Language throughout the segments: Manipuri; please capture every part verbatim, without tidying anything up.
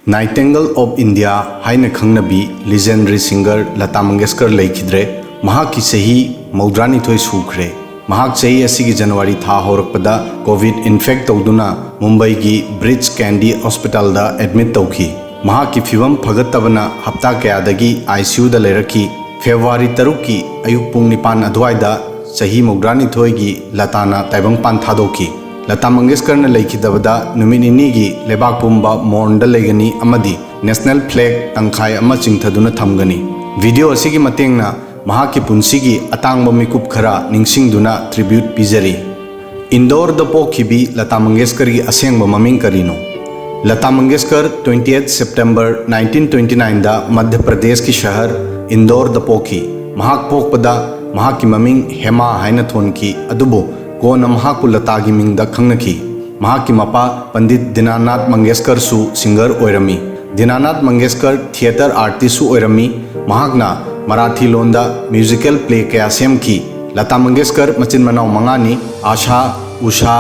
Nightingale of India ꯍꯥꯏꯅ ꯈꯪꯅꯕꯤ legendary singer ꯂꯇꯥ ꯃꯪꯒꯦꯁꯀꯔ ꯂꯩꯈꯤꯗ꯭ꯔꯦ꯫ ꯃꯍꯥꯛꯀꯤ ꯆꯍꯤ ꯃꯧꯗ꯭ꯔꯥꯅꯤꯊꯣꯏ ꯁꯨꯈ꯭ꯔꯦ꯫ ꯃꯍꯥꯛ ꯆꯍꯤ ꯑꯁꯤꯒꯤ ꯖꯅꯋꯥꯔꯤ ꯊꯥ ꯍꯧꯔꯛꯄꯗ COVID infect ꯇꯧꯗꯨꯅ ꯃꯨꯝꯕꯩꯒꯤ ꯕ꯭ꯔꯤꯆ ꯀꯦꯟꯗꯤ ꯍꯣꯁꯄꯤꯇꯥꯜꯗ admit ꯇꯧꯈꯤ꯫ ꯃꯍꯥꯛꯀꯤ ꯐꯤꯕꯝ ꯐꯒꯠꯇꯕꯅ ꯍꯞꯇꯥ ꯀꯌꯥꯗꯒꯤ ICUꯗ ꯂꯩꯔꯛꯈꯤ꯫ ꯐꯦꯕ꯭ꯔꯨꯋꯥꯔꯤ ꯇꯔꯨꯛꯀꯤ ꯑꯌꯨꯛ ꯄꯨꯡ ꯅꯤꯄꯥꯟ ꯑꯗꯨꯋꯥꯏꯗ ꯆꯍꯤ ꯃꯧꯗ꯭ꯔꯥꯅꯤꯊꯣꯏꯒꯤ ꯂꯇꯥꯅ ꯇꯥꯏꯕꯪꯄꯥꯟ ꯊꯥꯗꯣꯛꯈꯤ꯫ ꯂꯇꯥ ꯃꯪꯒꯦꯁꯀꯔꯅ ꯂꯩꯈꯤꯗꯕꯗ ꯅꯨꯃꯤꯠ ꯅꯤꯅꯤꯒꯤ ꯂꯩꯕꯥꯛ ꯄꯨꯝꯕ mournꯗ ꯂꯩꯒꯅꯤ ꯑꯃꯗꯤ national flag ꯇꯪꯈꯥꯏ ꯑꯃ ꯆꯤꯡꯊꯗꯨꯅ ꯊꯝꯒꯅꯤ꯫ Video ꯑꯁꯤꯒꯤ ꯃꯇꯦꯡꯅ ꯃꯍꯥꯛꯀꯤ ꯄꯨꯟꯁꯤꯒꯤ ꯑꯇꯥꯡꯕ ꯃꯤꯀꯨꯞ ꯈꯔ ꯅꯤꯡꯁꯤꯡꯗꯨꯅ tribute ꯄꯤꯖꯔꯤ꯫ ꯏꯟꯗꯣꯔꯗ ꯄꯣꯛꯈꯤꯕꯤ ꯂꯇꯥ ꯃꯪꯒꯦꯁꯀꯔꯒꯤ ꯑꯁꯦꯡꯕ ꯃꯃꯤꯡ ꯀꯔꯤꯅꯣ? Lata Mangeshkar twenty eight September nineteen twenty nineꯗ ꯃꯙ꯭ꯌ ꯄ꯭ꯔꯗꯦꯁꯀꯤ ꯁꯍꯔ ꯏꯟꯗꯣꯔꯗ ꯄꯣꯛꯈꯤ꯫ ꯃꯍꯥꯛ ꯄꯣꯛꯄꯗ ꯃꯍꯥꯛꯀꯤ ꯃꯃꯤꯡ ꯍꯦꯃꯥ ꯍꯥꯏꯅ ꯊꯣꯟꯈꯤ, ꯑꯗꯨꯕꯨ ꯀꯣꯟꯅ ꯃꯍꯥꯛꯄꯨ ꯂꯇꯥꯒꯤ ꯃꯤꯡꯗ ꯈꯪꯅꯈꯤ꯫ ꯃꯍꯥꯛꯀꯤ ꯃꯄꯥ ꯄꯟꯗꯤꯠ ꯗꯤꯅꯥꯅꯥꯊ ꯃꯪꯒꯦꯁꯀꯔꯁꯨ singer ꯑꯣꯏꯔꯝꯃꯤ꯫ ꯗꯤꯅꯥꯅꯥꯊ ꯃꯪꯒꯦꯁꯀꯔ theatre artistꯁꯨ ꯑꯣꯏꯔꯝꯃꯤ꯫ ꯃꯍꯥꯛꯅ ꯃꯔꯥꯊꯤ ꯂꯣꯟꯗ musical play ꯀꯌꯥ ꯁꯦꯝꯈꯤ꯫ ꯂꯇꯥ ꯃꯪꯒꯦꯁꯀꯔ ꯃꯆꯤꯟ ꯃꯅꯥꯎ ꯃꯉꯥꯅꯤ: ꯑꯥꯁꯥ, ꯎꯁꯥ,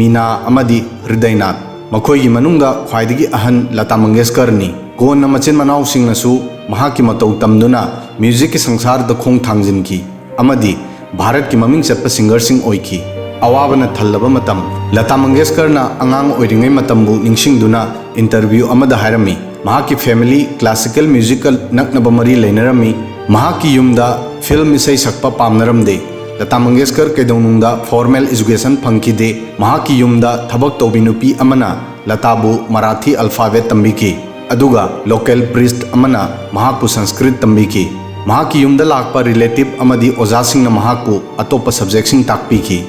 ꯃꯤꯅꯥ ꯑꯃꯗꯤ ꯍ꯭ꯔꯤꯗꯌꯅꯥꯊ꯫ ꯃꯈꯣꯏꯒꯤ ꯃꯅꯨꯡꯗ ꯈ꯭ꯋꯥꯏꯗꯒꯤ ꯑꯍꯟ ꯂꯇꯥ ꯃꯪꯒꯦꯁꯀꯔꯅꯤ꯫ ꯀꯣꯟꯅ ꯃꯆꯤꯟ ꯃꯅꯥꯎꯁꯤꯡꯅꯁꯨ ꯃꯍꯥꯛꯀꯤ ꯃꯇꯧ ꯇꯝꯗꯨꯅ musicꯀꯤ ꯁꯪꯁꯥꯔꯗ ꯈꯣꯡ ꯊꯥꯡꯖꯤꯟꯈꯤ ꯑꯃꯗꯤ ꯚꯥꯔꯠꯀꯤ ꯃꯃꯤꯡ ꯆꯠꯄ singerꯁꯤꯡ ꯑꯣꯏꯈꯤ꯫ ꯑꯋꯥꯕꯅ ꯊꯜꯂꯕ ꯃꯇꯝ꯫ ꯂꯇꯥ ꯃꯪꯒꯦꯁꯀꯔꯅ ꯑꯉꯥꯡ ꯑꯣꯏꯔꯤꯉꯩ ꯃꯇꯝꯕꯨ ꯅꯤꯡꯁꯤꯡꯗꯨꯅ interview ꯑꯃꯗ ꯍꯥꯏꯔꯝꯃꯤ, ꯃꯍꯥꯛꯀꯤ family classical musicꯀ ꯅꯛꯅꯕ ꯃꯔꯤ ꯂꯩꯅꯔꯝꯃꯤ꯫ ꯃꯍꯥꯛꯀꯤ ꯌꯨꯝꯗ film ꯏꯁꯩ ꯁꯛꯄ ꯄꯥꯝꯅꯔꯝꯗꯦ꯫ ꯂꯇꯥ ꯃꯪꯒꯦꯁꯀꯔ ꯀꯩꯗꯧꯅꯨꯡꯗ formal education ꯐꯪꯈꯤꯗꯦ꯫ ꯃꯍꯥꯛꯀꯤ ꯌꯨꯝꯗ ꯊꯕꯛ ꯇꯧꯕꯤ ꯅꯨꯄꯤ ꯑꯃꯅ ꯂꯇꯥꯕꯨ ꯃꯔꯥꯊꯤ alphabet ꯇꯝꯕꯤꯈꯤ, ꯑꯗꯨꯒ local priest ꯑꯃꯅ ꯃꯍꯥꯛꯄꯨ ꯁꯪꯁꯀ꯭ꯔꯤꯠ ꯇꯝꯕꯤꯈꯤ꯫ ꯃꯍꯥꯛꯀꯤ ꯌꯨꯝꯗ ꯂꯥꯛꯄ relative ꯑꯃꯗꯤ ꯑꯣꯖꯥꯁꯤꯡꯅ ꯃꯍꯥꯛꯄꯨ ꯑꯇꯣꯞꯄ subjectꯁꯤꯡ ꯇꯥꯛꯄꯤꯈꯤ꯫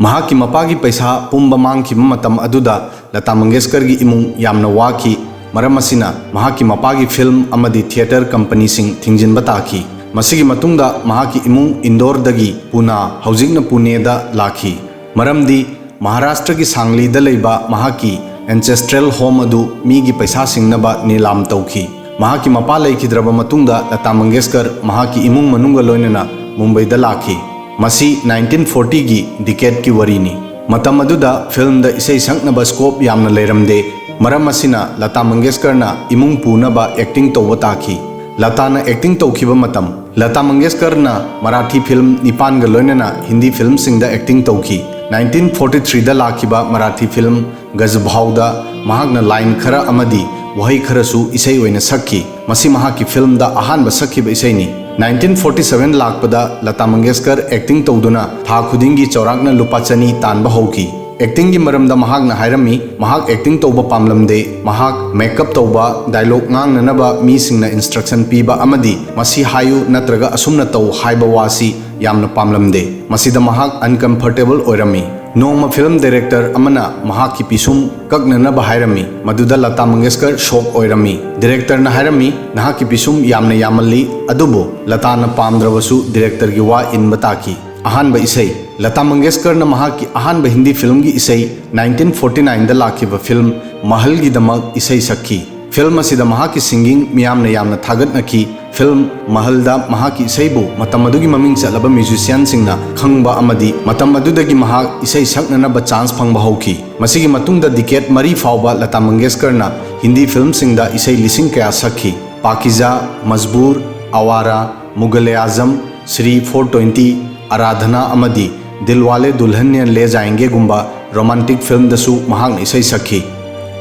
ꯃꯍꯥꯛꯀꯤ ꯃꯄꯥꯒꯤ ꯄꯩꯁꯥ ꯄꯨꯝꯕ ꯃꯥꯡꯈꯤꯕ ꯃꯇꯝ ꯑꯗꯨꯗ ꯂꯇꯥ ꯃꯪꯒꯦꯁꯀꯔꯒꯤ ꯏꯃꯨꯡ ꯌꯥꯝꯅ ꯋꯥꯈꯤ, ꯃꯔꯝ ꯑꯁꯤꯅ ꯃꯍꯥꯛꯀꯤ ꯃꯄꯥꯒꯤ film ꯑꯃꯗꯤ theatre companyꯁꯤꯡ ꯊꯤꯡꯖꯤꯟꯕ ꯇꯥꯈꯤ꯫ ꯃꯁꯤꯒꯤ ꯃꯇꯨꯡꯗ ꯃꯍꯥꯛꯀꯤ ꯏꯃꯨꯡ ꯏꯟꯗꯣꯔꯗꯒꯤ ꯄꯨꯅꯥ, ꯍꯧꯖꯤꯛꯅ ꯄꯨꯅꯦꯗ, ꯂꯥꯛꯈꯤ, ꯃꯔꯝꯗꯤ ꯃꯍꯥꯔꯥꯁꯇ꯭ꯔꯒꯤ ꯁꯥꯡꯂꯤꯗ ꯂꯩꯕ ꯃꯍꯥꯛꯀꯤ ancestral home ꯑꯗꯨ ꯃꯤꯒꯤ ꯄꯩꯁꯥ ꯁꯤꯡꯅꯕ ꯅꯤꯂꯥꯝ ꯇꯧꯈꯤ꯫ ꯃꯍꯥꯛꯀꯤ ꯃꯄꯥ ꯂꯩꯈꯤꯗ꯭ꯔꯕ ꯃꯇꯨꯡꯗ ꯂꯇꯥ ꯃꯪꯒꯦꯁꯀꯔ ꯃꯍꯥꯛꯀꯤ ꯏꯃꯨꯡ ꯃꯅꯨꯡꯒ ꯂꯣꯏꯅꯅ ꯃꯨꯝꯕꯩꯗ ꯂꯥꯛꯈꯤ꯫ ꯃꯁꯤ nineteen fortyꯒꯤ decadeꯀꯤ ꯋꯥꯔꯤꯅꯤ꯫ ꯃꯇꯝ ꯑꯗꯨꯗ filmꯗ ꯏꯁꯩ ꯁꯛꯅꯕ scope ꯌꯥꯝꯅ ꯂꯩꯔꯝꯗꯦ꯫ ꯃꯔꯝ ꯑꯁꯤꯅ ꯂꯇꯥ ꯃꯪꯒꯦꯁꯀꯔꯅ ꯏꯃꯨꯡ ꯄꯨꯅꯕ ꯑꯦꯛꯇꯤꯡ ꯇꯧꯕ ꯇꯥꯈꯤ꯫ ꯂꯇꯥꯅ ꯑꯦꯛꯇꯤꯡ ꯇꯧꯈꯤꯕ ꯃꯇꯝ꯫ ꯂꯇꯥ ꯃꯪꯒꯦꯁꯀꯔꯅ ꯃꯔꯥꯊꯤ ꯐꯤꯜꯝ ꯅꯤꯄꯥꯟꯒ ꯂꯣꯏꯅꯅ ꯍꯤꯟꯗꯤ ꯐꯤꯜꯝꯁꯤꯡꯗ ꯑꯦꯛꯇꯤꯡ ꯇꯧꯈꯤ꯫ ꯅꯥꯏꯟꯇꯤꯟ ꯐꯣꯔꯇꯤ ꯊ꯭ꯔꯤꯗ ꯂꯥꯛꯈꯤꯕ ꯃꯔꯥꯊꯤ ꯐꯤꯜꯝ ꯒꯖꯚꯥꯎꯗ ꯃꯍꯥꯛꯅ ꯂꯥꯏꯟ ꯈꯔ ꯑꯃꯗꯤ ꯋꯥꯍꯩ ꯈꯔꯁꯨ ꯏꯁꯩ ꯑꯣꯏꯅ ꯁꯛꯈꯤ꯫ ꯃꯁꯤ ꯃꯍꯥꯛꯀꯤ ꯐꯤꯜꯝꯗ ꯑꯍꯥꯟꯕ ꯁꯛꯈꯤꯕ ꯏꯁꯩꯅꯤ꯫ ꯅꯥꯏꯟꯇꯤꯟ ꯐꯣꯔꯇꯤ ꯁꯚꯦꯟ ꯂꯥꯛꯄꯗ ꯂꯇꯥ ꯃꯪꯒꯦꯁꯀꯔ ꯑꯦꯛꯇꯤꯡ ꯇꯧꯗꯨꯅ ꯊꯥ ꯈꯨꯗꯤꯡꯒꯤ ꯆꯥꯎꯔꯥꯛꯅ ꯂꯨꯄꯥ ꯆꯅꯤ ꯇꯥꯟꯕ ꯍꯧꯈꯤ꯫ ꯑꯦꯛꯇꯤꯡꯒꯤ ꯃꯔꯝꯗ ꯃꯍꯥꯛꯅ ꯍꯥꯏꯔꯝꯃꯤ, ꯃꯍꯥꯛ ꯑꯦꯛꯇꯤꯡ ꯇꯧꯕ ꯄꯥꯝꯂꯝꯗꯦ꯫ ꯃꯍꯥꯛ ꯃꯦꯀꯞ ꯇꯧꯕ, ꯗꯥꯏꯂꯣꯒ ꯉꯥꯡꯅꯅꯕ ꯃꯤꯁꯤꯡꯅ ꯏꯟꯁꯇ꯭ꯔꯛꯁꯟ ꯄꯤꯕ ꯑꯃꯗꯤ "ꯃꯁꯤ ꯍꯥꯏꯌꯨ" ꯅꯠꯇ꯭ꯔꯒ "ꯑꯁꯨꯝꯅ ꯇꯧ" ꯍꯥꯏꯕ ꯋꯥꯁꯤ ꯌꯥꯝꯅ ꯄꯥꯝꯂꯝꯗꯦ꯫ ꯃꯁꯤꯗ ꯃꯍꯥꯛ ꯑꯟꯀꯝꯐꯔꯇꯦꯕꯜ ꯑꯣꯏꯔꯝꯃꯤ꯫ ꯅꯣꯡꯃ ꯐꯤꯜꯝ ꯗꯥꯏꯔꯦꯛꯇꯔ ꯑꯃꯅ ꯃꯍꯥꯛꯀꯤ ꯄꯤꯁꯨꯝ ꯀꯛꯅꯅꯕ ꯍꯥꯏꯔꯝꯃꯤ꯫ ꯃꯗꯨꯗ ꯂꯇꯥ ꯃꯪꯒꯦꯁꯀꯔ ꯁꯣꯛ ꯑꯣꯏꯔꯝꯃꯤ꯫ ꯗꯥꯏꯔꯦꯛꯇꯔꯅ ꯍꯥꯏꯔꯝꯃꯤ, "ꯅꯍꯥꯛꯀꯤ ꯄꯤꯁꯨꯝ ꯌꯥꯝꯅ ꯌꯥꯝꯃꯜꯂꯤ"꯫ ꯑꯗꯨꯕꯨ ꯂꯇꯥꯅ ꯄꯥꯝꯗ꯭ꯔꯕꯁꯨ ꯗꯥꯏꯔꯦꯛꯇꯔꯒꯤ ꯋꯥ ꯏꯟꯕ ꯇꯥꯈꯤ꯫ ꯑꯍꯥꯟꯕ ꯏꯁꯩ꯫ ꯂꯇꯥ ꯃꯪꯒꯦꯁꯀꯔꯅ ꯃꯍꯥꯛꯀꯤ ꯑꯍꯥꯟꯕ ꯍꯤꯟꯗꯤ ꯐꯤꯜꯝꯒꯤ ꯏꯁꯩ ꯅꯥꯏꯟꯇꯤꯟ ꯐꯣꯔꯇꯤ ꯅꯥꯏꯟꯗ ꯂꯥꯛꯈꯤꯕ ꯐꯤꯜꯝ ꯃꯍꯜꯒꯤꯗꯃꯛ ꯏꯁꯩ ꯁꯛꯈꯤ꯫ ꯐꯤꯜꯝ ꯑꯁꯤꯗ ꯃꯍꯥꯛꯀꯤ ꯁꯤꯡꯒꯤꯡ ꯃꯤꯌꯥꯝꯅ ꯌꯥꯝꯅ ꯊꯥꯒꯠꯅꯈꯤ꯫ ꯐꯤꯜꯝ ꯃꯍꯜꯗ ꯃꯍꯥꯛꯀꯤ ꯏꯁꯩꯕꯨ ꯃꯇꯝ ꯑꯗꯨꯒꯤ ꯃꯃꯤꯡ ꯆꯠꯂꯕ ꯃ꯭ꯌꯨꯖꯤꯁꯤꯌꯥꯟꯁꯤꯡꯅ ꯈꯪꯕ ꯑꯃꯗꯤ ꯃꯇꯝ ꯑꯗꯨꯗꯒꯤ ꯃꯍꯥꯛ ꯏꯁꯩ ꯁꯛꯅꯅꯕ ꯆꯥꯟꯁ ꯐꯪꯕ ꯍꯧꯈꯤ꯫ ꯃꯁꯤꯒꯤ ꯃꯇꯨꯡꯗ ꯗꯤꯀꯦꯠ ꯃꯔꯤ ꯐꯥꯎꯕ ꯂꯇꯥ ꯃꯪꯒꯦꯁꯀꯔꯅ ꯍꯤꯟꯗꯤ ꯐꯤꯜꯝꯁꯤꯡꯗ ꯏꯁꯩ ꯂꯤꯁꯤꯡ ꯀꯌꯥ ꯁꯛꯈꯤ꯫ ꯄꯥꯀꯤꯖꯥ, ꯃꯖꯕꯨꯔ, ꯑꯋꯥꯔꯥ, ꯃꯨꯒꯜ-ꯑꯦ-ꯑꯥꯖꯝ, ꯁ꯭ꯔꯤ ꯐꯣꯔ ꯇ꯭ꯋꯦꯟꯇꯤ, ꯑꯔꯥꯙꯅꯥ ꯑꯃꯗꯤ ꯗꯤꯜꯋꯥꯂꯦ ꯗꯨꯜꯍꯟꯌꯥ ꯂꯦ ꯖꯥꯌꯦꯡꯒꯦꯒꯨꯝꯕ ꯔꯣꯃꯥꯟꯇꯤꯛ ꯐꯤꯜꯝꯗꯁꯨ ꯃꯍꯥꯛꯅ ꯏꯁꯩ ꯁꯛꯈꯤ꯫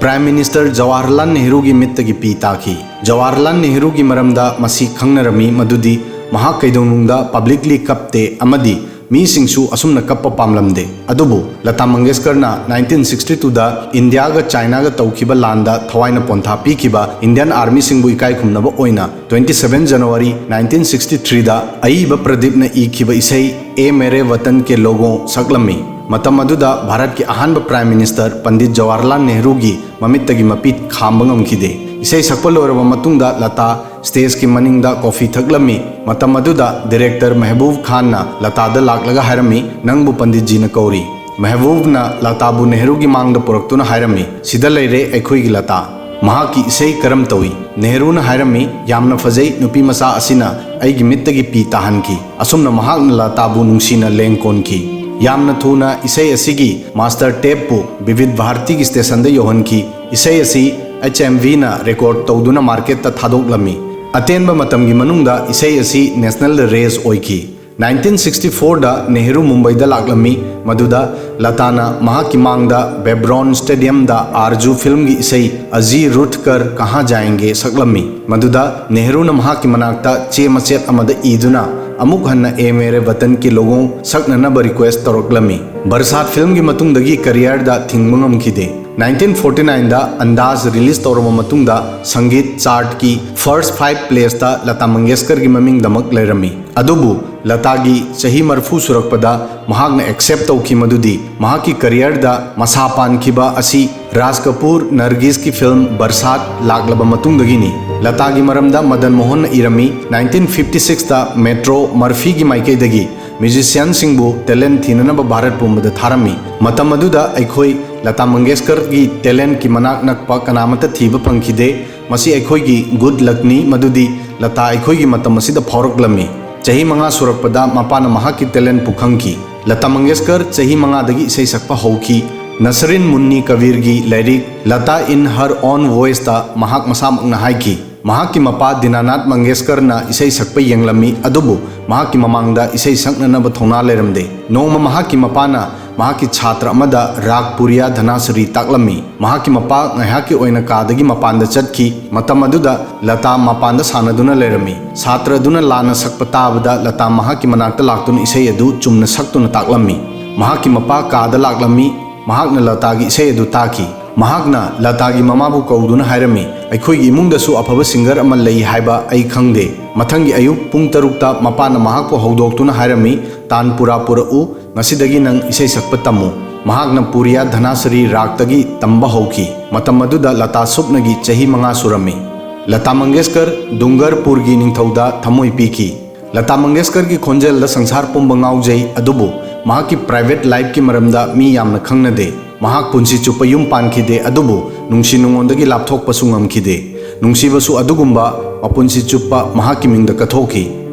ꯄ꯭ꯔꯥꯏꯝ ꯃꯤꯅꯤꯁꯇꯔ ꯖꯋꯥꯍꯔꯂꯥꯜ ꯅꯦꯍꯔꯨꯒꯤ ꯃꯤꯠꯇꯒꯤ ꯄꯤ ꯇꯥꯈꯤ꯫ ꯖꯋꯥꯍꯔꯂꯥꯜ ꯅꯦꯍꯔꯨꯒꯤ ꯃꯔꯝꯗ ꯃꯁꯤ ꯈꯪꯅꯔꯝꯃꯤ ꯃꯗꯨꯗꯤ ꯃꯍꯥꯛ ꯀꯩꯗꯧꯅꯨꯡꯗ ꯄꯕ꯭ꯂꯤꯛꯂꯤ ꯀꯞꯇꯦ ꯑꯃꯗꯤ ꯃꯤꯁꯤꯡꯁꯨ ꯑꯁꯨꯝꯅ ꯀꯞꯄ ꯄꯥꯝꯂꯝꯗꯦ꯫ ꯑꯗꯨꯕꯨ ꯂꯇꯥ ꯃꯪꯒꯦꯁꯀꯔꯅ ꯅꯥꯏꯟꯇꯤꯟ ꯁꯤꯛꯁꯇꯤ ꯇꯨꯗ ꯏꯟꯗꯤꯌꯥꯒ ꯆꯥꯏꯅꯥꯒ ꯇꯧꯈꯤꯕ ꯂꯥꯟꯗ ꯊꯋꯥꯏꯅ ꯄꯣꯟꯊꯥ ꯄꯤꯈꯤꯕ ꯏꯟꯗꯤꯌꯟ ꯑꯥꯔꯃꯤꯁꯤꯡꯕꯨ ꯏꯀꯥꯏ ꯈꯨꯝꯅꯕ ꯑꯣꯏꯅ twenty seven January nineteen sixty ꯊ꯭ꯔꯤꯗ ꯑꯏꯕ ꯄ꯭ꯔꯗꯤꯞꯅ ꯏꯈꯤꯕ ꯏꯁꯩ ꯑꯦ ꯃꯦꯔꯦ ꯋꯇꯟ ꯀꯦ ꯂꯣꯒꯣ ꯁꯛꯂꯝꯃꯤ꯫ ꯃꯇꯝ ꯑꯗꯨꯗ ꯚꯥꯔꯠꯀꯤ ꯑꯍꯥꯟꯕ ꯄ꯭ꯔꯥꯏꯝ ꯃꯤꯅꯤꯁꯇꯔ ꯄꯟꯗꯤꯠ ꯖꯋꯥꯍꯔꯂꯥꯜ ꯅꯦꯍꯔꯨꯒꯤ ꯃꯃꯤꯠꯇꯒꯤ ꯃꯄꯤ ꯈꯥꯝꯕ ꯉꯝꯈꯤꯗꯦ꯫ ꯏꯁꯩ ꯁꯛꯄ ꯂꯣꯏꯔꯕ ꯃꯇꯨꯡꯗ ꯂꯇꯥ ꯁ꯭ꯇꯦꯖꯀꯤ ꯃꯅꯤꯡꯗ ꯀꯣꯐꯤ ꯊꯛꯂꯝꯃꯤ꯫ ꯃꯇꯝ ꯑꯗꯨꯗ ꯗꯤꯔꯦꯛꯇꯔ ꯃꯦꯍꯕꯨꯕ ꯈꯥꯟꯅ ꯂꯇꯥꯗ ꯂꯥꯛꯂꯒ ꯍꯥꯏꯔꯝꯃꯤ, "ꯅꯪꯕꯨ ꯄꯟꯗꯤꯠꯖꯤꯅ ꯀꯧꯔꯤ"꯫ ꯃꯦꯍꯕꯨꯕꯅ ꯂꯇꯥꯕꯨ ꯅꯦꯍꯔꯨꯒꯤ ꯃꯥꯡꯗ ꯄꯨꯔꯛꯇꯨꯅ ꯍꯥꯏꯔꯝꯃꯤ, "ꯁꯤꯗ ꯂꯩꯔꯦ ꯑꯩꯈꯣꯏꯒꯤ ꯂꯇꯥ꯫ ꯃꯍꯥꯛꯀꯤ ꯏꯁꯩ ꯀꯔꯝ ꯇꯧꯏ?" ꯅꯦꯍꯔꯨꯅ ꯍꯥꯏꯔꯝꯃꯤ, "ꯌꯥꯝꯅ ꯐꯖꯩ, ꯅꯨꯄꯤ ꯃꯆꯥ ꯑꯁꯤꯅ ꯑꯩꯒꯤ ꯃꯤꯠꯇꯒꯤ ꯄꯤ ꯇꯥꯍꯟꯈꯤ"꯫ ꯑꯁꯨꯝꯅ ꯃꯍꯥꯛꯅ ꯂꯇꯥꯕꯨ ꯅꯨꯡꯁꯤꯅ ꯂꯦꯡ ꯀꯣꯟꯈꯤ꯫ ꯌꯥꯝꯅ ꯊꯨꯅ ꯏꯁꯩ ꯑꯁꯤꯒꯤ ꯃꯥꯁꯇꯔ ꯇꯦꯞꯄꯨ ꯕꯤꯕꯤꯗ ꯚꯥꯔꯇꯤꯒꯤ ꯁ꯭ꯇꯦꯁꯟꯗ ꯌꯧꯍꯟꯈꯤ꯫ ꯏꯁꯩ ꯑꯁꯤ H M Vꯅ ꯔꯦꯀꯣꯔꯗ ꯇꯧꯗꯨꯅ ꯃꯥꯔꯀꯦꯠꯇ ꯊꯥꯗꯣꯛꯂꯝꯃꯤ꯫ ꯑꯇꯦꯟꯕ ꯃꯇꯝꯒꯤ ꯃꯅꯨꯡꯗ ꯏꯁꯩ ꯑꯁꯤ ꯅꯦꯁꯅꯦꯜꯗ ꯔꯦꯁ ꯑꯣꯏꯈꯤ꯫ ꯅꯥꯏꯟꯇꯤꯟ ꯁꯤꯛꯁꯇꯤ ꯐꯣꯔꯗ ꯅꯦꯍꯔꯨ ꯃꯨꯝꯕꯩꯗ ꯂꯥꯛꯂꯝꯃꯤ, ꯃꯗꯨꯗ ꯂꯇꯥꯅ ꯃꯍꯥꯛꯀꯤ ꯃꯥꯡꯗ ꯕꯦꯕ꯭ꯔꯣꯟ ꯁ꯭ꯇꯦꯗꯤꯌꯝꯗ ꯑꯥꯔꯖꯨ ꯐꯤꯜꯝꯒꯤ ꯏꯁꯩ ꯑꯖꯤ ꯔꯨꯊ ꯀꯔ ꯀꯍꯥ ꯖꯥꯌꯦꯡꯒꯦ ꯁꯛꯂꯝꯃꯤ, ꯃꯗꯨꯗ ꯅꯦꯍꯔꯨꯅ ꯃꯍꯥꯛꯀꯤ ꯃꯅꯥꯛꯇ ꯆꯦ ꯃꯆꯦꯠ ꯑꯃꯗ ꯏꯗꯨꯅ ꯑꯃꯨꯛ ꯍꯟꯅ ꯑꯦ ꯃꯦꯔꯦ ꯋꯇꯟ ꯀꯤ ꯂꯣꯒꯣꯡ ꯁꯛꯅꯅꯕ ꯔꯤꯀ꯭ꯋꯦꯁ ꯇꯧꯔꯛꯂꯝꯃꯤ꯫ ꯕꯔꯁꯥꯠ ꯐꯤꯜꯝꯒꯤ ꯃꯇꯨꯡꯗꯒꯤ ꯀꯦꯔꯤꯌꯔꯗ ꯊꯤꯡꯕ ꯉꯝꯈꯤꯗꯦ꯫ ꯅꯥꯏꯟꯇꯤꯟ ꯐꯣꯔꯇꯤ ꯅꯥꯏꯟꯗ ꯑꯟꯗꯥꯖ ꯔꯤꯂꯤꯖ ꯇꯧꯔꯕ ꯃꯇꯨꯡꯗ ꯁꯪꯒꯤꯠ ꯆꯥꯔꯠꯀꯤ ꯐꯥꯔꯁ ꯐꯥꯏꯚ ꯄ꯭ꯂꯦꯁꯇ ꯂꯇꯥ ꯃꯪꯒꯦꯁꯀꯔꯒꯤ ꯃꯃꯤꯡꯗꯃꯛ ꯂꯩꯔꯝꯃꯤ꯫ ꯑꯗꯨꯕꯨ ꯂꯇꯥꯒꯤ ꯆꯍꯤ ꯃꯔꯤꯐꯨ ꯁꯨꯔꯛꯄꯗ ꯃꯍꯥꯛꯅ ꯑꯦꯛꯁꯦꯞ ꯇꯧꯈꯤ ꯃꯗꯨꯗꯤ ꯃꯍꯥꯛꯀꯤ ꯀꯦꯔꯤꯌꯔꯗ ꯃꯁꯥ ꯄꯥꯟꯈꯤꯕ ꯑꯁꯤ ꯔꯥꯖ ꯀꯄꯨꯔ ꯅꯔꯒꯤꯁꯀꯤ ꯐꯤꯜꯝ ꯕꯔꯁꯥꯠ ꯂꯥꯛꯂꯕ ꯃꯇꯨꯡꯗꯒꯤꯅꯤ꯫ ꯂꯇꯥꯒꯤ ꯃꯔꯝꯗ ꯃꯗꯟ ꯃꯣꯍꯟꯅ ꯏꯔꯝꯃꯤ, ꯅꯥꯏꯟꯇꯤꯟ ꯐꯤꯐꯇꯤ ꯁꯤꯛꯁꯇ ꯃꯦꯇ꯭ꯔꯣ ꯃꯔꯐꯤꯒꯤ ꯃꯥꯏꯀꯩꯗꯒꯤ ꯃ꯭ꯌꯨꯖꯤꯁꯤꯌꯥꯟꯁꯤꯡꯕꯨ ꯇꯦꯂꯦꯟꯠ ꯊꯤꯅꯅꯕ ꯚꯥꯔꯠ ꯄꯨꯝꯕꯗ ꯊꯥꯔꯝꯃꯤ꯫ ꯃꯇꯝ ꯑꯗꯨꯗ ꯑꯩꯈꯣꯏ ꯂꯇꯥ ꯃꯪꯒꯦꯁꯀꯔꯒꯤ ꯇꯦꯂꯦꯟꯠꯀꯤ ꯃꯅꯥꯛ ꯅꯛꯄ ꯀꯅꯥꯃꯠꯇ ꯊꯤꯕ ꯐꯪꯈꯤꯗꯦ꯫ ꯃꯁꯤ ꯑꯩꯈꯣꯏꯒꯤ ꯒꯨꯗ ꯂꯛꯅꯤ, ꯃꯗꯨꯗꯤ ꯂꯇꯥ ꯑꯩꯈꯣꯏꯒꯤ ꯃꯇꯝ ꯑꯁꯤꯗ ꯐꯥꯎꯔꯛꯂꯝꯃꯤ꯫ ꯆꯍꯤ ꯃꯉꯥ ꯁꯨꯔꯛꯄꯗ ꯃꯄꯥꯅ ꯃꯍꯥꯛꯀꯤ ꯇꯦꯂꯦꯟꯠꯄꯨ ꯈꯪꯈꯤ꯫ ꯂꯇꯥ ꯃꯪꯒꯦꯁꯀꯔ ꯆꯍꯤ ꯃꯉꯥꯗꯒꯤ ꯏꯁꯩ ꯁꯛꯄ ꯍꯧꯈꯤ꯫ ꯅꯁꯔꯤꯟ ꯃꯨꯟꯅꯤ ꯀꯕꯤꯔꯒꯤ ꯂꯥꯏꯔꯤꯛ ꯂꯇꯥ ꯏꯟ ꯍꯔ ꯑꯣꯟ ꯚꯣꯏꯁꯇ ꯃꯍꯥꯛ ꯃꯁꯥꯃꯛꯅ ꯍꯥꯏꯈꯤ, ꯃꯍꯥꯛꯀꯤ ꯃꯄꯥ ꯗꯤꯅꯥꯅꯥꯊ ꯃꯪꯒꯦꯁꯀꯔꯅ ꯏꯁꯩ ꯁꯛꯄ ꯌꯦꯡꯂꯝꯃꯤ, ꯑꯗꯨꯕꯨ ꯃꯍꯥꯛꯀꯤ ꯃꯃꯥꯡꯗ ꯏꯁꯩ ꯁꯛꯅꯅꯕ ꯊꯧꯅꯥ ꯂꯩꯔꯝꯗꯦ꯫ ꯅꯣꯡꯃ ꯃꯍꯥꯛꯀꯤ ꯃꯄꯥꯅ ꯃꯍꯥꯛꯀꯤ ꯁꯥꯇ꯭ꯔ ꯑꯃꯗ ꯔꯥꯒ ꯄꯨꯔꯤꯌꯥ ꯙꯅꯥꯁꯔꯤ ꯇꯥꯛꯂꯝꯃꯤ꯫ ꯃꯍꯥꯛꯀꯤ ꯃꯄꯥ ꯉꯥꯏꯍꯥꯛꯀꯤ ꯑꯣꯏꯅ ꯀꯥꯗꯒꯤ ꯃꯄꯥꯟꯗ ꯆꯠꯈꯤ꯫ ꯃꯇꯝ ꯑꯗꯨꯗ ꯂꯇꯥ ꯃꯄꯥꯟꯗ ꯁꯥꯟꯅꯗꯨꯅ ꯂꯩꯔꯝꯃꯤ꯫ ꯁꯥꯇ꯭ꯔ ꯑꯗꯨꯅ ꯂꯥꯟꯅ ꯁꯛꯄ ꯇꯥꯕꯗ ꯂꯇꯥ ꯃꯍꯥꯛꯀꯤ ꯃꯅꯥꯛꯇ ꯂꯥꯛꯇꯨꯅ ꯏꯁꯩ ꯑꯗꯨ ꯆꯨꯝꯅ ꯁꯛꯇꯨꯅ ꯇꯥꯛꯂꯝꯃꯤ꯫ ꯃꯍꯥꯛꯀꯤ ꯃꯄꯥ ꯀꯥꯗ ꯂꯥꯛꯂꯝꯃꯤ꯫ ꯃꯍꯥꯛꯅ ꯂꯇꯥꯒꯤ ꯏꯁꯩ ꯑꯗꯨ ꯇꯥꯈꯤ꯫ ꯃꯍꯥꯛꯅ ꯂꯇꯥꯒꯤ ꯃꯃꯥꯕꯨ ꯀꯧꯗꯨꯅ ꯍꯥꯏꯔꯝꯃꯤ, "ꯑꯩꯈꯣꯏꯒꯤ ꯏꯃꯨꯡꯗꯁꯨ ꯑꯐꯕ ꯁꯤꯡꯒꯔ ꯑꯃ ꯂꯩ ꯍꯥꯏꯕ ꯑꯩ ꯈꯪꯗꯦ"꯫ ꯃꯊꯪꯒꯤ ꯑꯌꯨꯛ ꯄꯨꯡ ꯇꯔꯨꯛꯇ ꯃꯄꯥꯅ ꯃꯍꯥꯛꯄꯨ ꯍꯧꯗꯣꯛꯇꯨꯅ ꯍꯥꯏꯔꯝꯃꯤ, "ꯇꯥꯟꯄꯨꯔꯥ ꯄꯨꯔꯛꯎ, ꯉꯁꯤꯗꯒꯤ ꯅꯪ ꯏꯁꯩ ꯁꯛꯄ ꯇꯝꯃꯨ"꯫ ꯃꯍꯥꯛꯅ ꯄꯨꯔꯤꯌꯥ ꯙꯅꯥꯁꯔꯤ ꯔꯥꯒꯇꯒꯤ ꯇꯝꯕ ꯍꯧꯈꯤ꯫ ꯃꯇꯝ ꯑꯗꯨꯗ ꯂꯇꯥ ꯁꯨꯞꯅꯒꯤ ꯆꯍꯤ ꯃꯉꯥ ꯁꯨꯔꯝꯃꯤ꯫ ꯂꯇꯥ ꯃꯪꯒꯦꯁꯀꯔ ꯗꯨꯡꯒꯔꯄꯨꯔꯒꯤ ꯅꯤꯡꯊꯧꯗ ꯊꯃꯣꯏ ꯄꯤꯈꯤ꯫ ꯂꯇꯥ ꯃꯪꯒꯦꯁꯀꯔꯒꯤ ꯈꯣꯟꯖꯦꯜꯗ ꯁꯪꯁꯥꯔ ꯄꯨꯝꯕ ꯉꯥꯎꯖꯩ, ꯑꯗꯨꯕꯨ ꯃꯍꯥꯛꯀꯤ ꯄ꯭ꯔꯥꯏꯚꯦꯠ ꯂꯥꯏꯐꯀꯤ ꯃꯔꯝꯗ ꯃꯤ ꯌꯥꯝꯅ ꯈꯪꯅꯗꯦ꯫ ꯃꯍꯥꯛ ꯄꯨꯟꯁꯤ ꯆꯨꯞꯄ ꯌꯨꯝ ꯄꯥꯟꯈꯤꯗꯦ, ꯑꯗꯨꯕꯨ ꯅꯨꯡꯁꯤ ꯅꯨꯡꯉꯣꯟꯗꯒꯤ ꯂꯥꯞꯊꯣꯛꯄꯁꯨ ꯉꯝꯈꯤꯗꯦ꯫ ꯅꯨꯡꯁꯤꯕꯁꯨ ꯑꯗꯨꯒꯨꯝꯕ ꯃꯄꯨꯟꯁꯤ ꯆꯨꯞꯄ ꯃꯍꯥꯛꯀꯤ ꯃꯤꯡꯗ ꯀꯠꯊꯣꯛꯈꯤ꯫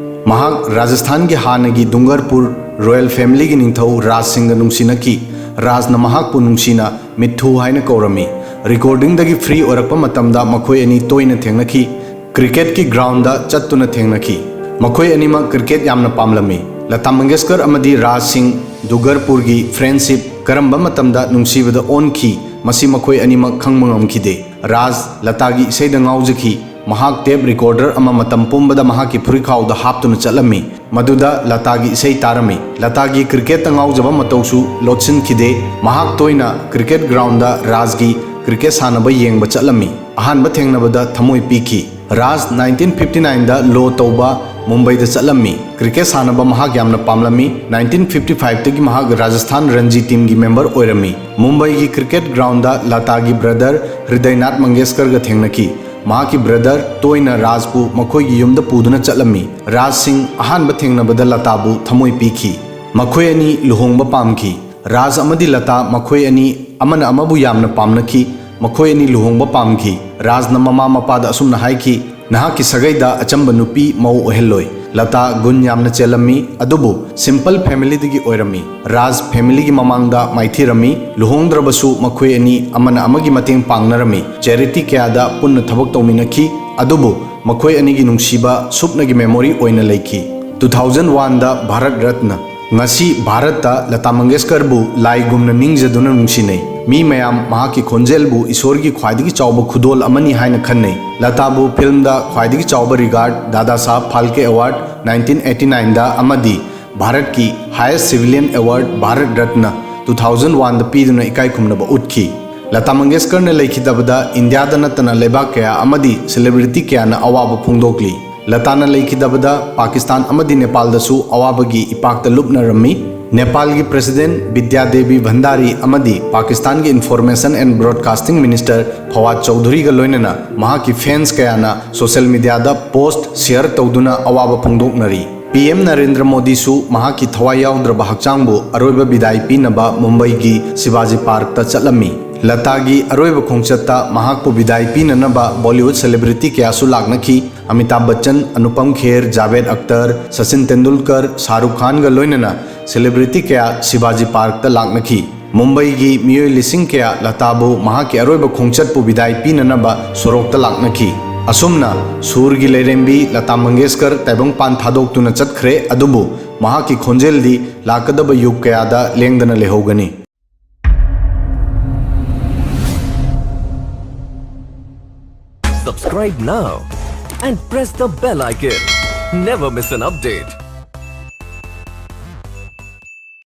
ꯃꯍꯥꯛ ꯔꯥꯖꯁꯊꯥꯟꯒꯤ ꯍꯥꯟꯅꯒꯤ ꯗꯨꯡꯒꯔꯄꯨꯔ ꯔꯣꯌꯦꯜ ꯐꯦꯃꯤꯂꯤꯒꯤ ꯅꯤꯡꯊꯧ ꯔꯥꯖ ꯁꯤꯡꯒ ꯅꯨꯡꯁꯤꯅꯈꯤ꯫ ꯔꯥꯖꯅ ꯃꯍꯥꯛꯄꯨ ꯅꯨꯡꯁꯤꯅ ꯃꯤꯠꯊꯨ ꯍꯥꯏꯅ ꯀꯧꯔꯝꯃꯤ꯫ ꯔꯦꯀꯣꯔꯗꯤꯡꯗꯒꯤ ꯐ꯭ꯔꯤ ꯑꯣꯏꯔꯛꯄ ꯃꯇꯝꯗ ꯃꯈꯣꯏ ꯑꯅꯤ ꯇꯣꯏꯅ ꯊꯦꯡꯅꯈꯤ꯫ ꯀ꯭ꯔꯤꯀꯦꯠꯀꯤ ꯒ꯭ꯔꯥꯎꯟꯗ ꯆꯠꯇꯨꯅ ꯊꯦꯡꯅꯈꯤ꯫ ꯃꯈꯣꯏ ꯑꯅꯤꯃꯛ ꯀ꯭ꯔꯤꯀꯦꯠ ꯌꯥꯝꯅ ꯄꯥꯝꯂꯝꯃꯤ꯫ ꯂꯇꯥ ꯃꯪꯒꯦꯁꯀꯔ ꯑꯃꯗꯤ ꯔꯥꯖ ꯁꯤꯡ ꯗꯨꯒꯔꯄꯨꯔꯒꯤ ꯐ꯭ꯔꯦꯟꯗꯁꯤꯞ ꯀꯔꯝꯕ ꯃꯇꯝꯗ ꯅꯨꯡꯁꯤꯕꯗ ꯑꯣꯟꯈꯤ, ꯃꯁꯤ ꯃꯈꯣꯏ ꯑꯅꯤꯃꯛ ꯈꯪꯕ ꯉꯝꯈꯤꯗꯦ꯫ ꯔꯥꯖ ꯂꯇꯥꯒꯤ ꯏꯁꯩꯗ ꯉꯥꯎꯖꯈꯤ꯫ ꯃꯍꯥꯛ ꯇꯦꯞ ꯔꯦꯀꯣꯔꯗꯔ ꯑꯃ ꯃꯇꯝ ꯄꯨꯝꯕꯗ ꯃꯍꯥꯛꯀꯤ ꯐꯨꯔꯤꯠꯈꯥꯎꯗ ꯍꯥꯞꯇꯨꯅ ꯆꯠꯂꯝꯃꯤ, ꯃꯗꯨꯗ ꯂꯇꯥꯒꯤ ꯏꯁꯩ ꯇꯥꯔꯝꯃꯤ꯫ ꯂꯇꯥꯒꯤ ꯀ꯭ꯔꯤꯀꯦꯠꯇ ꯉꯥꯎꯖꯕ ꯃꯇꯧꯁꯨ ꯂꯣꯠꯁꯤꯟꯈꯤꯗꯦ꯫ ꯃꯍꯥꯛ ꯇꯣꯏꯅ ꯀ꯭ꯔꯤꯀꯦꯠ ꯒ꯭ꯔꯥꯎꯟꯗ ꯔꯥꯖꯒꯤ ꯀ꯭ꯔꯤꯀꯦꯠ ꯁꯥꯟꯅꯕ ꯌꯦꯡꯕ ꯆꯠꯂꯝꯃꯤ꯫ ꯑꯍꯥꯟꯕ ꯊꯦꯡꯅꯕꯗ ꯊꯃꯣꯏ ꯄꯤꯈꯤ꯫ ꯔꯥꯖ ꯅꯥꯏꯟꯇꯤꯟ ꯐꯤꯐꯇꯤ ꯅꯥꯏꯟꯗ ꯂꯣ ꯇꯧꯕ ꯃꯨꯝꯕꯩꯗ ꯆꯠꯂꯝꯃꯤ꯫ ꯀ꯭ꯔꯤꯀꯦꯠ ꯁꯥꯟꯅꯕ ꯃꯍꯥꯛ ꯌꯥꯝꯅ ꯄꯥꯝꯂꯝꯃꯤ꯫ ꯅꯥꯏꯟꯇꯤꯟ ꯐꯤꯐꯇꯤ ꯐꯥꯏꯚꯇꯒꯤ ꯃꯍꯥꯛ ꯔꯥꯖꯁꯊꯥꯟ ꯔꯟꯖꯤ ꯇꯤꯝꯒꯤ ꯃꯦꯝꯕꯔ ꯑꯣꯏꯔꯝꯃꯤ꯫ ꯃꯨꯝꯕꯩꯒꯤ ꯀ꯭ꯔꯤꯀꯦꯠ ꯒ꯭ꯔꯥꯎꯟꯗ ꯂꯇꯥꯒꯤ ꯕ꯭ꯔꯗꯔ ꯍ꯭ꯔꯤꯗꯌꯅꯥꯊ ꯃꯪꯒꯦꯁꯀꯔꯒ ꯊꯦꯡꯅꯈꯤ꯫ ꯃꯍꯥꯛꯀꯤ ꯕ꯭ꯔꯗꯔ ꯇꯣꯏꯅ ꯔꯥꯖꯄꯨ ꯃꯈꯣꯏꯒꯤ ꯌꯨꯝꯗ ꯄꯨꯗꯨꯅ ꯆꯠꯂꯝꯃꯤ꯫ ꯔꯥꯖ ꯁꯤꯡ ꯑꯍꯥꯟꯕ ꯊꯦꯡꯅꯕꯗ ꯂꯇꯥꯕꯨ ꯊꯃꯣꯏ ꯄꯤꯈꯤ꯫ ꯃꯈꯣꯏ ꯑꯅꯤ ꯂꯨꯍꯣꯡꯕ ꯄꯥꯝꯈꯤ꯫ ꯔꯥꯖ ꯑꯃꯗꯤ ꯂꯇꯥ ꯃꯈꯣꯏ ꯑꯅꯤ ꯑꯃꯅ ꯑꯃꯕꯨ ꯌꯥꯝꯅ ꯄꯥꯝꯅꯈꯤ꯫ ꯃꯈꯣꯏ ꯑꯅꯤ ꯂꯨꯍꯣꯡꯕ ꯄꯥꯝꯈꯤ꯫ ꯔꯥꯖꯅ ꯃꯃꯥ ꯃꯄꯥꯗ ꯑꯁꯨꯝꯅ ꯍꯥꯏꯈꯤ, "ꯅꯍꯥꯛꯀꯤ ꯁꯥꯒꯩꯗ ꯑꯆꯝꯕ ꯅꯨꯄꯤ ꯃꯧ ꯑꯣꯏꯍꯜꯂꯣꯏ"꯫ ꯂꯇꯥ ꯒꯨꯟ ꯌꯥꯝꯅ ꯆꯦꯜꯂꯝꯃꯤ, ꯑꯗꯨꯕꯨ ꯁꯤꯝꯄꯜ ꯐꯦꯃꯤꯂꯤꯗꯒꯤ ꯑꯣꯏꯔꯝꯃꯤ꯫ ꯔꯥꯖ ꯐꯦꯃꯤꯂꯤꯒꯤ ꯃꯃꯥꯡꯗ ꯃꯥꯏꯊꯤꯔꯝꯃꯤ꯫ ꯂꯨꯍꯣꯡꯗ꯭ꯔꯕꯁꯨ ꯃꯈꯣꯏ ꯑꯅꯤ ꯑꯃꯅ ꯑꯃꯒꯤ ꯃꯇꯦꯡ ꯄꯥꯡꯅꯔꯝꯃꯤ꯫ ꯆꯦꯔꯤꯇꯤ ꯀꯌꯥꯗ ꯄꯨꯟꯅ ꯊꯕꯛ ꯇꯧꯃꯤꯟꯅꯈꯤ, ꯑꯗꯨꯕꯨ ꯃꯈꯣꯏ ꯑꯅꯤꯒꯤ ꯅꯨꯡꯁꯤꯕ ꯁꯨꯞꯅꯒꯤ ꯃꯦꯃꯣꯔꯤ ꯑꯣꯏꯅ ꯂꯩꯈꯤ꯫ ꯇꯨ ꯊꯥꯎꯖꯟ ꯋꯥꯟꯗ ꯚꯥꯔꯠ ꯔꯠꯅ꯫ ꯉꯁꯤ ꯚꯥꯔꯠꯇ ꯂꯇꯥ ꯃꯪꯒꯦꯁꯀꯔꯕꯨ ꯂꯥꯏꯒꯨꯝꯅ ꯅꯤꯡꯖꯗꯨꯅ ꯅꯨꯡꯁꯤꯅꯩ꯫ ꯃꯤ ꯃꯌꯥꯝ ꯃꯍꯥꯛꯀꯤ ꯈꯣꯟꯖꯦꯜꯕꯨ ꯏꯁꯣꯔꯒꯤ ꯈ꯭ꯋꯥꯏꯗꯒꯤ ꯆꯥꯎꯕ ꯈꯨꯗꯣꯜ ꯑꯃꯅꯤ ꯍꯥꯏꯅ ꯈꯟꯅꯩ꯫ ꯂꯇꯥꯕꯨ ꯐꯤꯜꯝꯗ ꯈ꯭ꯋꯥꯏꯗꯒꯤ ꯆꯥꯎꯕ regard, Dada Saheb Phalke award nineteen eighty nine ꯑꯃꯗꯤ ꯚꯥꯔꯠꯀꯤ highest civilian award, Bharat Ratna, two thousand ꯋꯥꯟꯗ ꯄꯤꯗꯨꯅ ꯏꯀꯥꯏ ꯈꯨꯝꯅꯕ ꯎꯠꯈꯤ꯫ ꯂꯇꯥ ꯃꯪꯒꯦꯁꯀꯔꯅ ꯂꯩꯈꯤꯗꯕꯗ ꯏꯟꯗꯤꯌꯥꯗ ꯅꯠꯇꯅ ꯂꯩꯕꯥꯛ ꯀꯌꯥ ꯑꯃꯗꯤ ꯁꯦꯂꯦꯕ꯭ꯔꯤꯇꯤ ꯀꯌꯥꯅ ꯑꯋꯥꯕ ꯐꯣꯡꯗꯣꯛꯂꯤ꯫ ꯂꯇꯥꯅ ꯂꯩꯈꯤꯗꯕꯗ ꯄꯥꯀꯤꯁꯇꯥꯟ ꯑꯃꯗꯤ ꯅꯦꯄꯥꯜꯗꯁꯨ ꯑꯋꯥꯕꯒꯤ ꯏꯄꯥꯛꯇ ꯂꯨꯞꯅꯔꯝꯃꯤ꯫ ꯅꯦꯄꯥꯜꯒꯤ ꯄ꯭ꯔꯦꯁꯤꯗꯦꯟꯠ ꯕꯤꯗ꯭ꯌꯥ ꯗꯦꯕꯤ ꯚꯟꯗꯥꯔꯤ ꯑꯃꯗꯤ ꯄꯥꯀꯤꯁꯇꯥꯟꯒꯤ ꯏꯟꯐꯣꯔꯃꯦꯁꯟ ꯑꯦꯟ ꯕ꯭ꯔꯣꯗꯀꯥꯁꯇꯤꯡ ꯃꯤꯅꯤꯁꯇꯔ ꯐꯋꯥꯗ ꯆꯧꯙꯨꯔꯤꯒ ꯂꯣꯏꯅꯅ ꯃꯍꯥꯛꯀꯤ ꯐꯦꯟꯁ ꯀꯌꯥꯅ ꯁꯣꯁꯦꯜ ꯃꯤꯗꯤꯌꯥꯗ ꯄꯣꯁ꯭ꯠ ꯁꯦꯌꯔ ꯇꯧꯗꯨꯅ ꯑꯋꯥꯕ ꯐꯣꯡꯗꯣꯛꯅꯔꯤ꯫ ꯄꯤ ꯑꯦꯝ ꯅꯔꯦꯟꯗ꯭ꯔ ꯃꯣꯗꯤꯁꯨ ꯃꯍꯥꯛꯀꯤ ꯊꯋꯥꯏ ꯌꯥꯎꯗ꯭ꯔꯕ ꯍꯛꯆꯥꯡꯕꯨ ꯑꯔꯣꯏꯕ ꯕꯤꯗꯥꯏ ꯄꯤꯅꯕ ꯃꯨꯝꯕꯩꯒꯤ ꯁꯤꯕꯥꯖꯤ ꯄꯥꯔꯛꯇ ꯆꯠꯂꯝꯃꯤ꯫ ꯂꯇꯥꯒꯤ ꯑꯔꯣꯏꯕ ꯈꯣꯡꯆꯠꯇ ꯃꯍꯥꯛꯄꯨ ꯕꯤꯗꯥꯏ ꯄꯤꯅꯅꯕ ꯕꯣꯂꯤꯋꯨꯗ ꯁꯦꯂꯦꯕ꯭ꯔꯤꯇꯤ ꯀꯌꯥꯁꯨ ꯂꯥꯛꯅꯈꯤ꯫ ꯑꯃꯤꯇꯥꯕ ꯕꯆꯟ, ꯑꯅꯨꯄꯝ ꯈꯦꯔ, ꯖꯥꯚꯦꯗ ꯑꯈꯇꯔ, ꯁꯆꯤꯟ ꯇꯦꯟꯗꯨꯜꯀꯔ, ꯁꯥꯍꯔꯨꯈ ꯈꯥꯟꯒ ꯂꯣꯏꯅꯅ ꯁꯦꯂꯦꯕ꯭ꯔꯤꯇꯤ ꯀꯌꯥ ꯁꯤꯕꯥꯖꯤ ꯄꯥꯔꯛꯇ ꯂꯥꯛꯅꯈꯤ꯫ ꯃꯨꯝꯕꯩꯒꯤ ꯃꯤꯑꯣꯏ ꯂꯤꯁꯤꯡ ꯀꯌꯥ ꯂꯇꯥꯕꯨ ꯃꯍꯥꯛꯀꯤ ꯑꯔꯣꯏꯕ ꯈꯣꯡꯆꯠꯄꯨ ꯕꯤꯗꯥꯏ ꯄꯤꯅꯅꯕ ꯁꯣꯔꯣꯛꯇ ꯂꯥꯛꯅꯈꯤ꯫ ꯑꯁꯨꯝꯅ ꯁꯨꯔꯒꯤ ꯂꯩꯔꯦꯝꯕꯤ ꯂꯇꯥ ꯃꯪꯒꯦꯁꯀꯔ ꯇꯥꯏꯕꯪꯄꯥꯟ ꯊꯥꯗꯣꯛꯇꯨꯅ ꯆꯠꯈ꯭ꯔꯦ, ꯑꯗꯨꯕꯨ ꯃꯍꯥꯛꯀꯤ ꯈꯣꯟꯖꯦꯜꯗꯤ ꯂꯥꯛꯀꯗꯕ ꯌꯨꯒ ꯀꯌꯥꯗ ꯂꯦꯡꯗꯅ ꯂꯩꯍꯧꯒꯅꯤ꯫ Subscribe now and press the bell icon. Never miss an update.